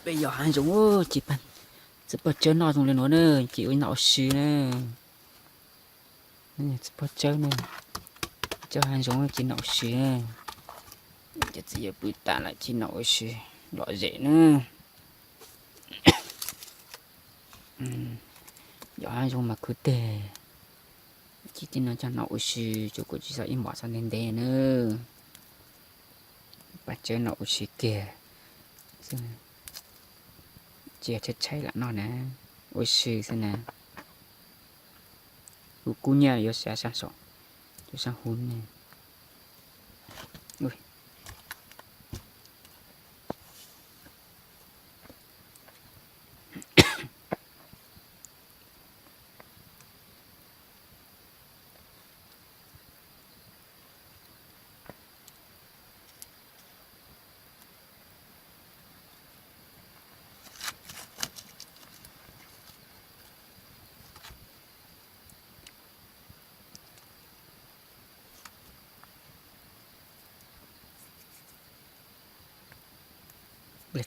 Peb yos hav zoov ces txiv pog tsawb noj zoo li nuav na, ces ua noj ua si na. Txiv pog tsawb na, tsawb hav zoov ces noj ua si na. Ces txiv yawg pw tas lawm ces noj ua si lom zem na. Yos hav zoov mas khwv teg, ces tej no coj noj ua si, tsuas kuv tsis txhob ib mos txhob ntev ntev na. Pog tsawb noj ua si kiag xwb, tsis yog tshaib tshaib lam noj na, ua si xwb na. Kuv kub nyiaj yuav xav sab saum, yuav sab huv ne.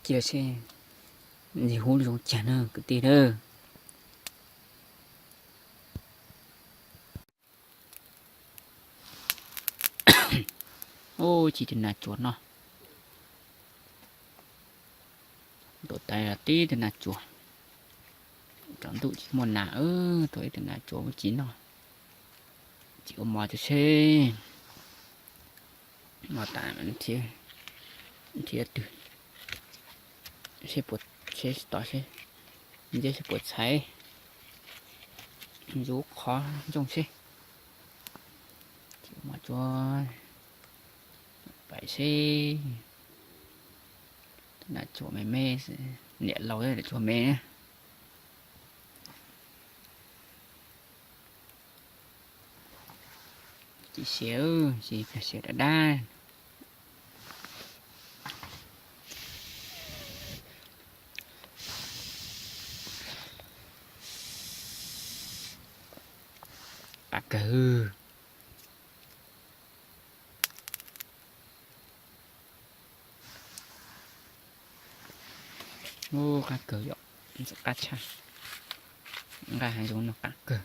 Cia seb ntxim hlub zoo cas na kwv tij na. Ub, tsis tus nas tsuas no, ntuav tais los tib tus nas tsuas. Tsaus ntuj tsis muaj nas, tua ib tus nas tsuas ua tsis noj. Tsis ua mov tso seb, mov tas thiab twg, seb puas, seb tod seb, ntxeb seb puas txhais, ntxuav qhov ntsoog seb. Tsis ua mov tso, pais seb. Tus nas tsuas me me, niam laus tsuas me. Tsis siav, tsis siav dab dab. Qab kawg. Ub, qab kawg yom, qab tshaj, nqaij hav zoov no qab kawg.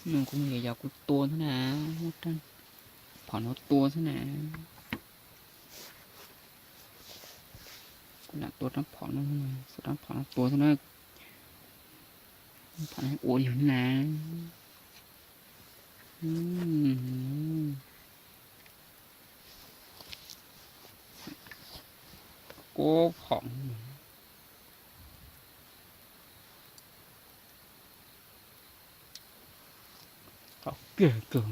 Nug kuv mus yos kuv tua xwb na, muab rab phom no tua xwb na. Kuv lam tua rab phom no, rab phom no tua xwb na. Phom no ua yog na. Kuv phom qhov kiag kawg.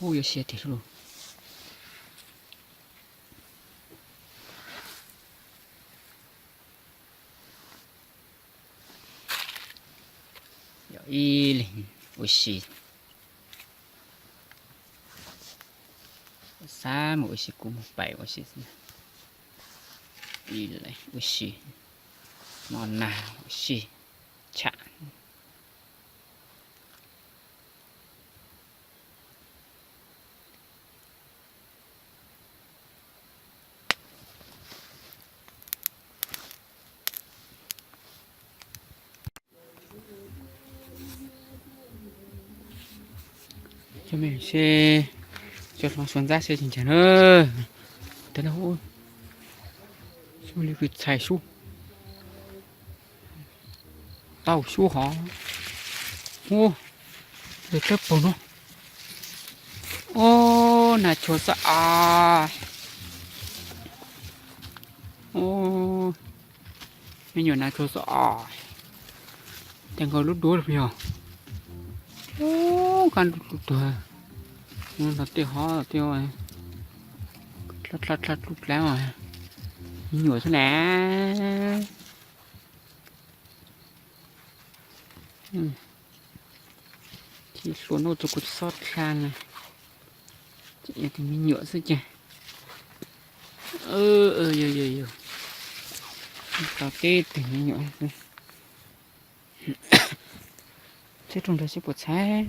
Ub, yuav siav tiag lauj. Yog ib leeg ua si, xav mus ua si kuv mus pais ua si xwb. Ib leeg ua si, no nag ua si tshaj. Cov me seb, cov hlob suav ntxab seb tsis ntsag na. Tes no, xub li kws txhais sub, tau sub hov. Ub, lawv tawb paug no. Ub, nas tshua xwb as. Ub, me nyuam nas tshua xwb as. Tes nkaus lub duav lawm puas yog? Ub, kab ntuj tuag. Ub, no tej hov tej, dlha dlha dlub dlav os. Me nyuam xwb na. Tsis hlua noj rau kuv tsis txhob dlha na. Tus me nyuam xwb ces. Yog yog yog, tau teb tus me nyuam. Txhob rau nrad seb puas txhais.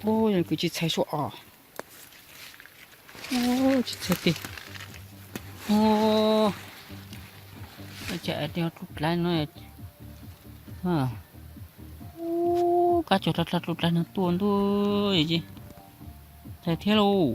Ub, yog kuv tsis txhais suab os. Ub, tsis txhais tiag. Ub, cas tias rub dlav no. Ub, kab tsog rau dlav no tuaj ntuj, txhais thiab lauj.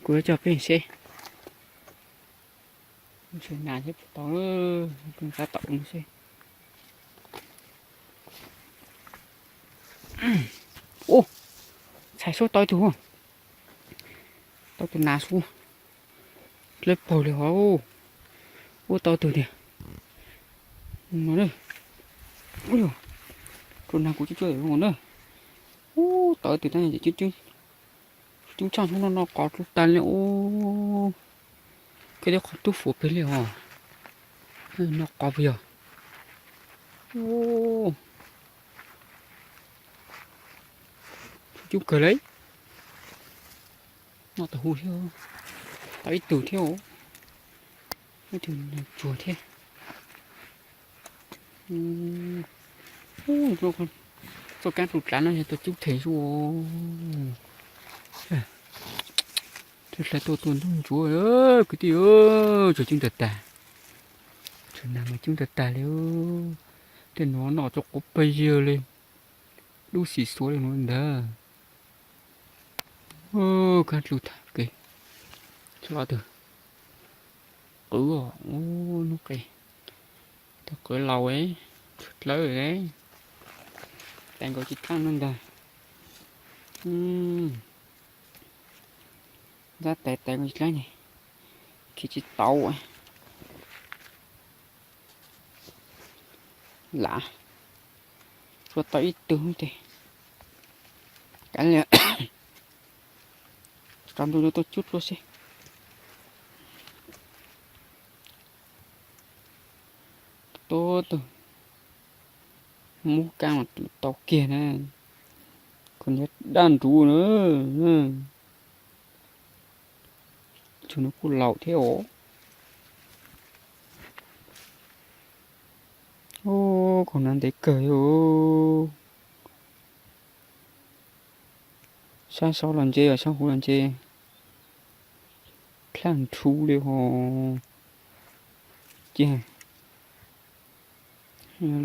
Kuv coj peb seb, seb nas thiab puas tau, peb tab tom ua seb. Ub, txhais suab tau ib tug, tau tus nas xwb, dlawb paug li hov. Ub, tau tus tiag. No, tus nas kuv coj coj na. Ub, tau tus na, coob tshaj hnub no, noj qos dlub tag li ub. Koj twb qhov tub fuam pem li os. Noj qos puas yog? Coob kawg li. Noj tau hu thiab, tau ib tug thiab, ib tug tsuag thiab. Txoj kab dlub dlav no yog tau coob them xwb. Hlais tuaj tuaj ntub ntsuav kwv tij, tsuag coob tag tag. Tsuag nas mas coob tag tag li. Tej nuav noj tsuag quav pawg yawg li, dub xim xuav li nuav ntag. Kab dlub tag kev, txhua tug qwv os, ub, nub qe, tug qwv laus, tshuav dlawb, tais nkaus tsis dlaab no ntag. Ntab tais tais nkaus tsis dlaab ne, khiav tsis tau. Lam tsuag tau ib tug ces kav liam, tso ntu no tuaj cub dlua seb. Tuaj tug mub kab mas tau kiag na, kuv niag daj nruv na. Tug no kuj laus thiab os. Ub, kaug no ntev kawg li. Sab saud los ntse, sab huv los ntse, dlhab nrhuv li hos. Ces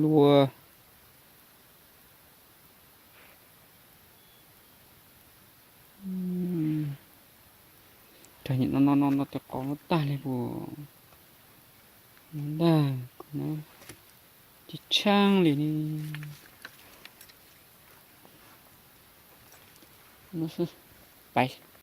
luag no no no no tes qos no tag li puas? Ntag, tsis tshaab li ne. Pais.